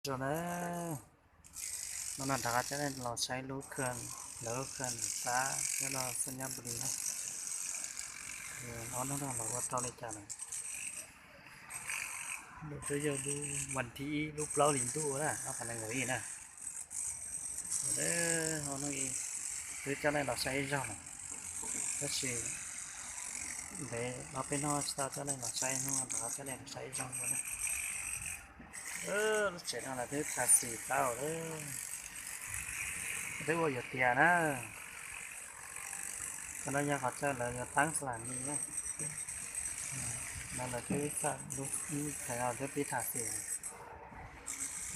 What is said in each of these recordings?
Zoo na, no no rov qab coj nej los saib lub khw, lawv lub khw nram qab nyob rau Xaj Nyab Npus Lis na. Ob hnub no los ua rau li cas lawm. Lub twb yog lub vas thib ib lub plaub hlis ntuj na, ob phav nees nkaum ib na. Ob hnub twb coj nej los saib ib zaug lawm, tab sis ntev ob peb hnub tsis tau coj nej los saib, hnub no rov qab coj nej los saib ib zaug dua na. Lub tsev no lawv twb tha xim tau lawm, twb ua yuav tiav na. Qhov no yog qhov chaw lawv yuav teeb xas las ni na. No lawv twb tha, lub, lub tsev no twb pib tha xim,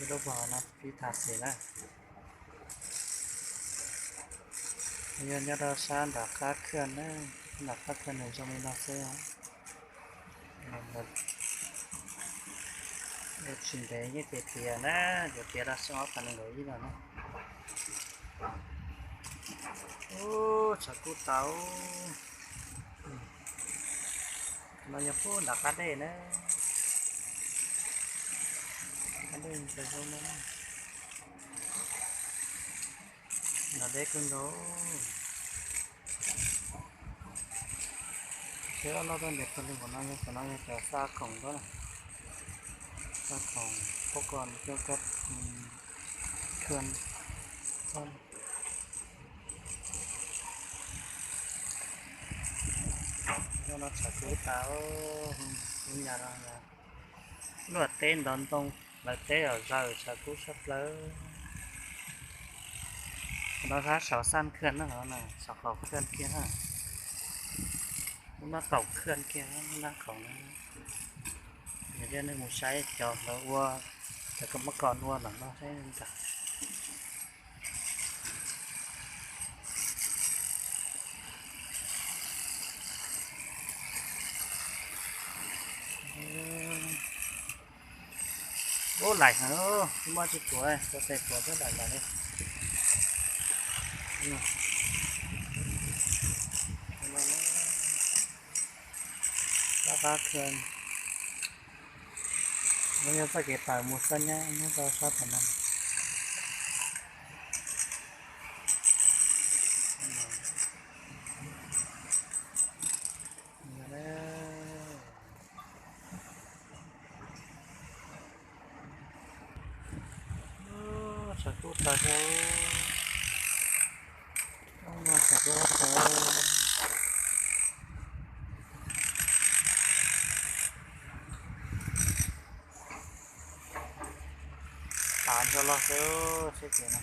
lub pog no pib tha xim na. Yog nyob rau sab nram qab khw na, nram qab khw nws zoo li no xwb. Tsis ntev yeej tiav tiav na, yuav tiav rau xyoo ob phav nees nkaum ib no na. Ub, tshav kub tau. No yog pub nram qab dej na. Qab dej zoo no, nram deb kawg nkaus. Seb ob loj tuaj ntev pawg lug, qhov no yog, qhov no yog cov xaj khoom nrab, xaj khoom pab ko coj kab khw. Nyob no tshav kub tas, lub nyam no luaj teb ntov ntoo, lawv teb zom zaws, tshav kub tshaj plaws. Qhov no sab saum xaj khw na, saum qaum khw kiag na. Lub nab qaum khw kiag, lub nab qaum no. Yog nej mus saib cov lawv ua, cov kab mob kos ua lawm no saib ntag. Ub, laim heev, muaj tsis puav, ua tes puav twb laim lawm li. Qab qab khw, no yog txoj kev tawm mus Xaj Nyab nyob rau sab tom no. Tshav kub tas zog, no tshav kub tas. Tav nrho los xwb seb tias no.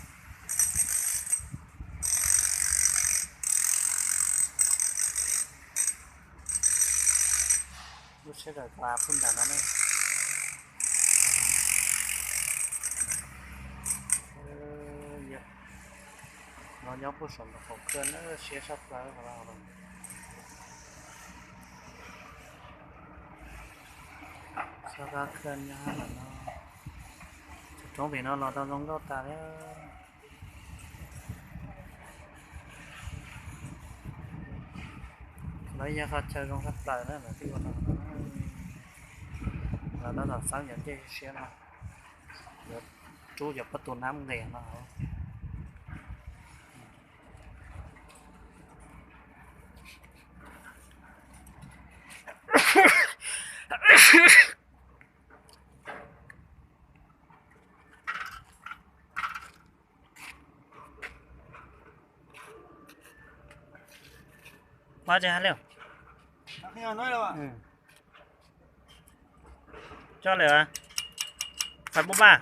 Lub tsheb daws pas pub nram no ne. Los nyob puag saum ntawm qaum khw na, siab tshaj plaws qhov no. Sab qab khw nyob ntawm no, tus roob pem no los tau zoo nkauj tas li. Lawv yog qhov chaw zoo tshaj plaws na, lawv twb ua no, lawv tab tom xeeb cov ncej siab no, yuav rub cov pob tw nab nqis no. Pab tsis hab li. Coj lawm, fais pub paj.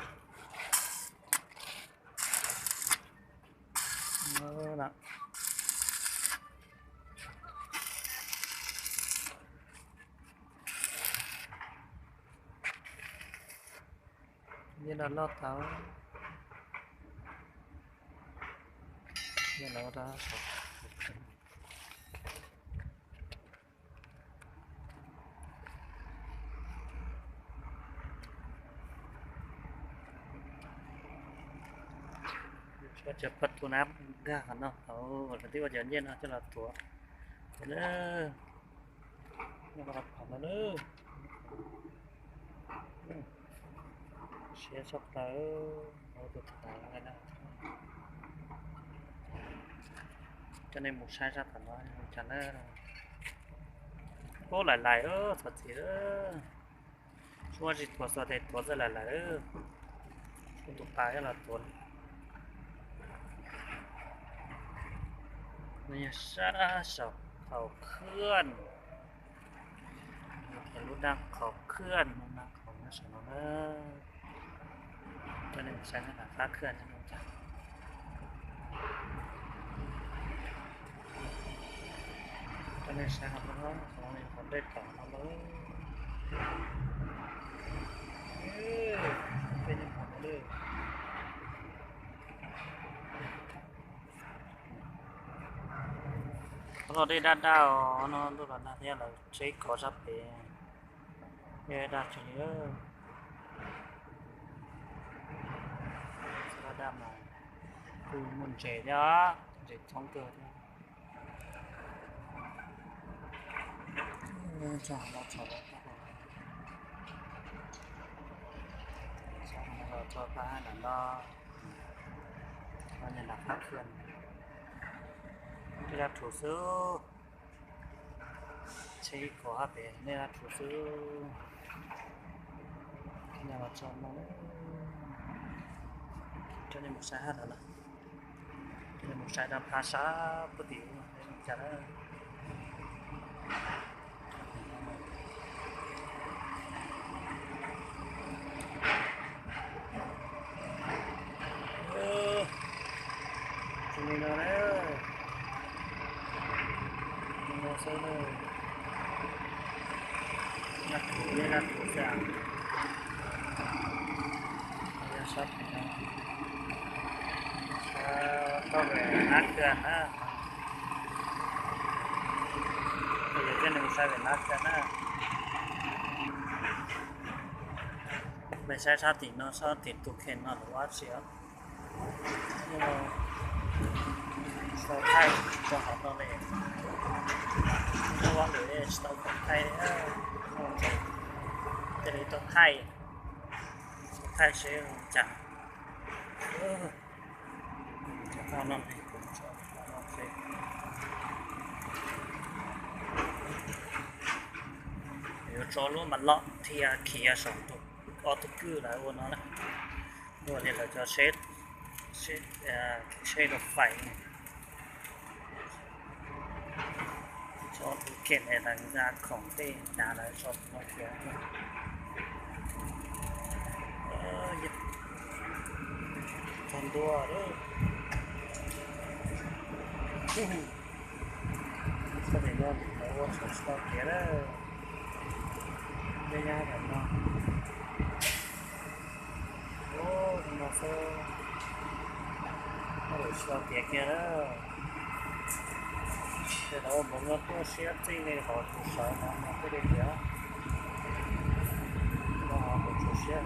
Nyiaj no loj tau. Nyiaj no rau saum. Cov pob tw nab nkag qhov no, lawv twb ua cov nyiaj no coj los tuav. Tuav na. Nyob rau qhov no na. Siab tshaj plaws, tus thaum ntawd na. Coj nej mus saib sab tom no cas na. Ub, lais lais, txog txiv lawm. Suab tsis tuav xov tes tuav txawj lais lais. Suab tus pa los tuav. Nws yog sab saum qhov khwb, lub dab qhov khwb, lub dab qhov nyob saum no na. Coj nej saib nram qab khwb no cas. Coj nej saib qhov no, qhov no yog qhov dej tom no lawm. Peb nyob qhov no lawm. Qhov no dej daj daj os, no ntuj los nag thiab lawv tsheb kov sab pem. Dej daj tsis li. Daj daj mas kuj muaj ntses thiab, ntses coob kawg thiab. Tso no tso, tso pab nram no, nram qab khwb, nej dab rhuv xwb. Tsheb kov hab pem nej dab rhuv xwb. Tso no, coj nej mus saib hab no na. Coj nej mus saib dab phab sab puag tim ub cas na. Tsis li no na. Li no xwb na. Nab kuv, nab kuv xwb. Yog sab pem no, sab toj vem nab kag na. Yog coj nej mus saib vem nab kag na. Peb saib sab tim no, sab tim tus kheej no lawm ua tsi os. Tsis tau thaij tso hauv no li. Muaj ua lwm tsis tau thaij li. Cia li tau thaij, thaij seb cas. Yuav tso lub mas loj thiab khiav saum ob tug kwj lawv ua no na. Ua li lawv cov seb, seb rau fais. Tso tus kheej es lawv nqa khoom tej cas lawv tso tus no khiav. Txog ntua lawm. Txog tim no lawv ua tsis tau tiav lawm. Dej nyob ntawm no. Ua no xwb, ua lawm tsis tau tiav kiag na. Ces lawv ua npaum no tuaj siab txij li qhov kuv sawv no mas thiaj li tiav. No qhov kuv tshuav siab.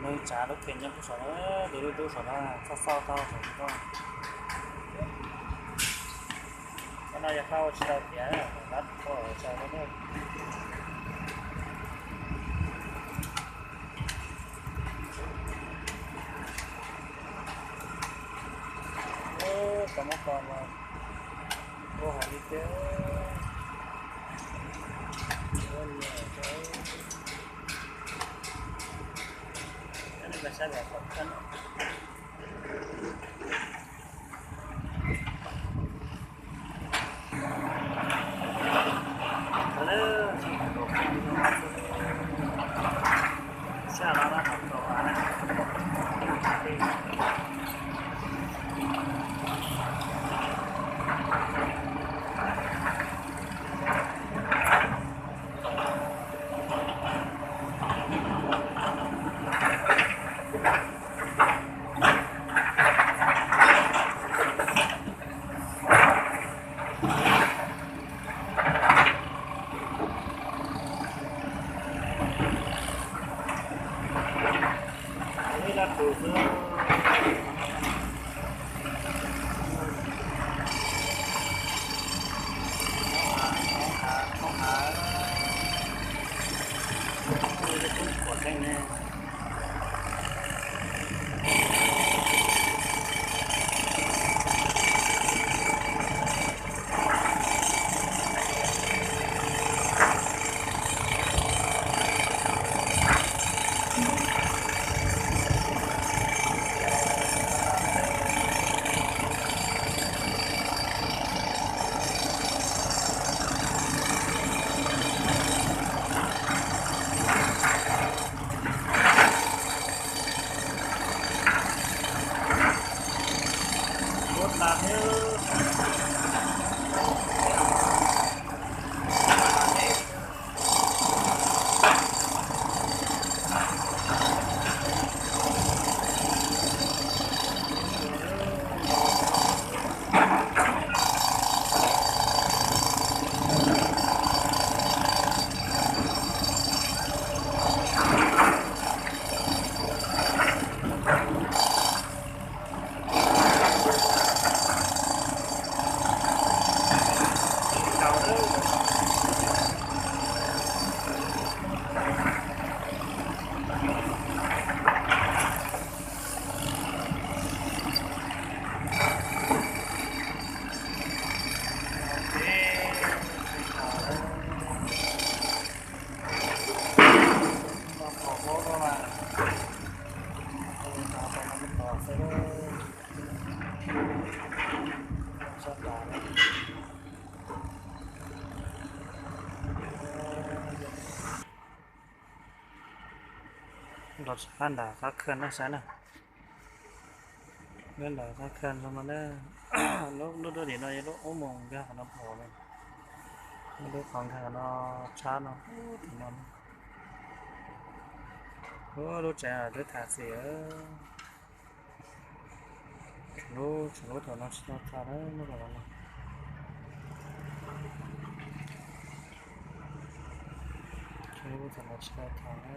Neeg tsav lub kheej nyob puag saum no, tus lub roob saum no, txoj xauj tau saum no. Qhov no yog qhov ua tsis tau tiav, lab tau tsaws no na. Ub, tau muab ko los ua hais li tiag. Ua liam, nej saib kom tau. Tus xwb. Los tshab nram qab khaj na saib na. Lub nram qab khaj zoo no na. Lub lub dub dim no yog lub ub mus nkag qhov no pom na. Lub qhov nkag qhov no tshab no, tim no. Lub tsev twb tham xim. Lub tsev lub thaum no tsis tau tham na, lub no. Lub thaum no tsis tau tham na.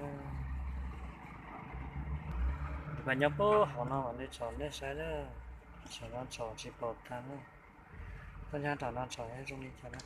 Mas nyob puag hauv no mas nej tsom nej saib na, tsom no tsom tsis pom tag na. Koj nyob nram no tsom zoo li cas na.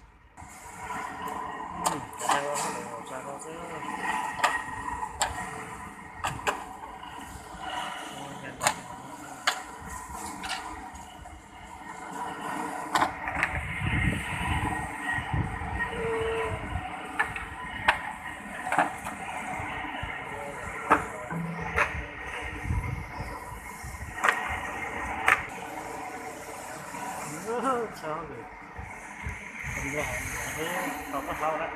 Txhob lwm, tau pab hau na,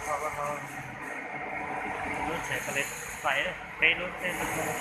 tau pab hau, lub tsev pab li fais peb lub tej, peb lub.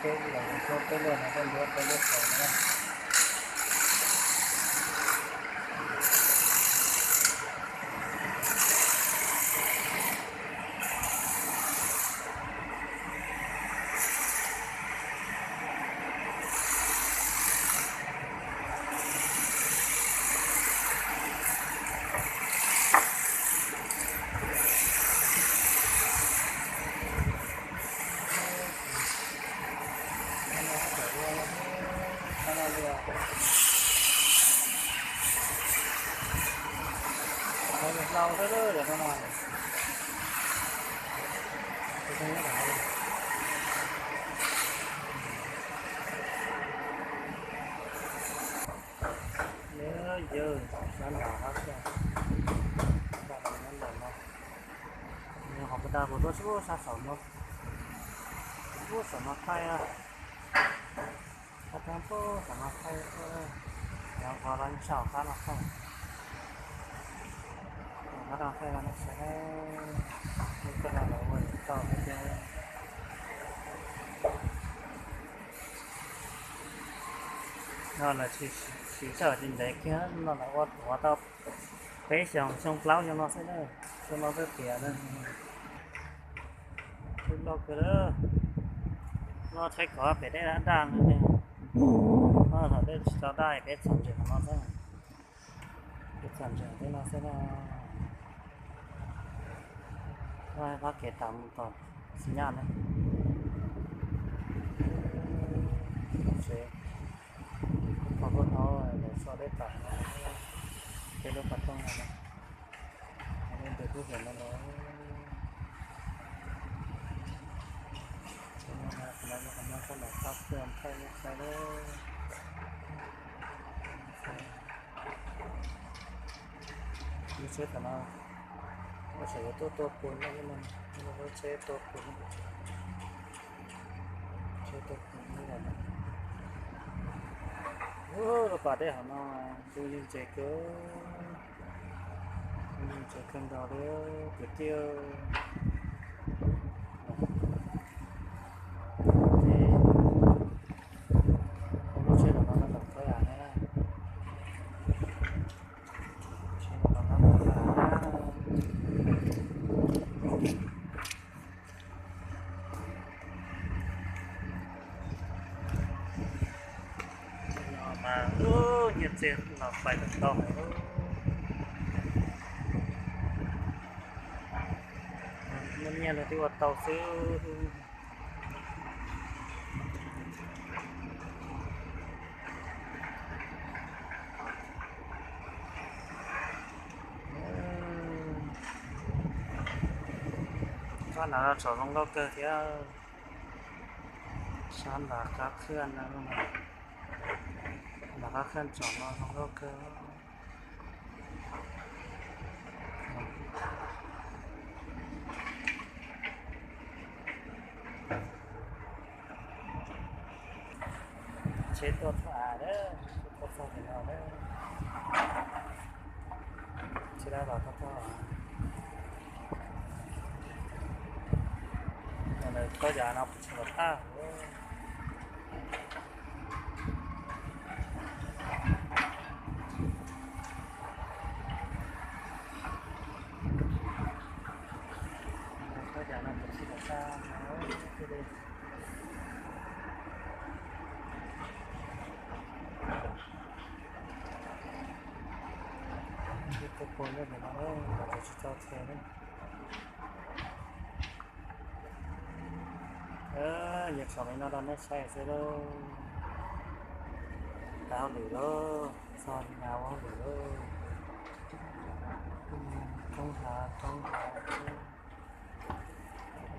Peb los mus coj peb luaj no, peb ntuav peb lub qhov no. Hlau xwb lawm no. Yawg, sab nrad hab tiag. Nyob ntawm no, nws ho puas dag puas tuaj sab saum no, ub saum no thaij, qab theeb pub saum no thaij, yog qhov lawv ntshaum qab no thaij, qab no thaij no sab, lub koj no lawv ua tau thiab. No lawv siv sij hawm tsis ntev kiag no, lawv ua tuav tau peb xyoos xyoo plaub xyoo no xwb na, xyoo no xwb tiag na. Twb loj kawg lawm. No tshaib kov pem dej daj daj no ne. No thaum dej tsis tau daj peb txog ntses no xwb. Peb txog ntses tej no xwb na. No pab kev tas mus tom Xi Nyaj na. Tsev, lub qhov lub hau lawv so dej tas no, peb lub qhov rooj no na. Ntawm lub zos no los, qhov no, qhov no, qhov no, qhov no, qab tua thaij nej saib lawm. Lub tsheb tom no, lub tsheb yuav tuaj tua pus no, lub tsheb tua pus, tsheb tua pus no. Ub, lub pas dej hauv no zoo li ntses kawg, zoo li ntses kawg nkaus li kwv tij. Lub tsheb tom no no tau thawj yam na. No mas ub, nyiaj txiag los pais tau ntau heev. Muaj nyiaj no twb ua tau xwb. Sab nrad tsom zoo nkauj kawg thiab. Sab nrad qab khaj no, nrad qab khaj tsom no zoo nkauj kawg. Tsheb tuaj txog av lawm, tuaj txog tim no lawm. Tsheb dab los tuaj txog. Lawv txhob yav no tsis los tag. Txhob yav no tsis los tag. Ib tug pog nyob ntawm no, tsis tau qhia li. Yuav tsom li no rau nej saib xwb lauj. Tag hauj lwm lauj, txog nyab ua hauj lwm lauj. Roob hav, roob hav,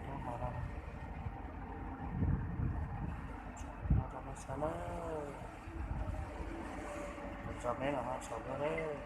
roob hav no. Tsom li no rau nej saib nawb. Tsom peb mam ho tsom dua lauj.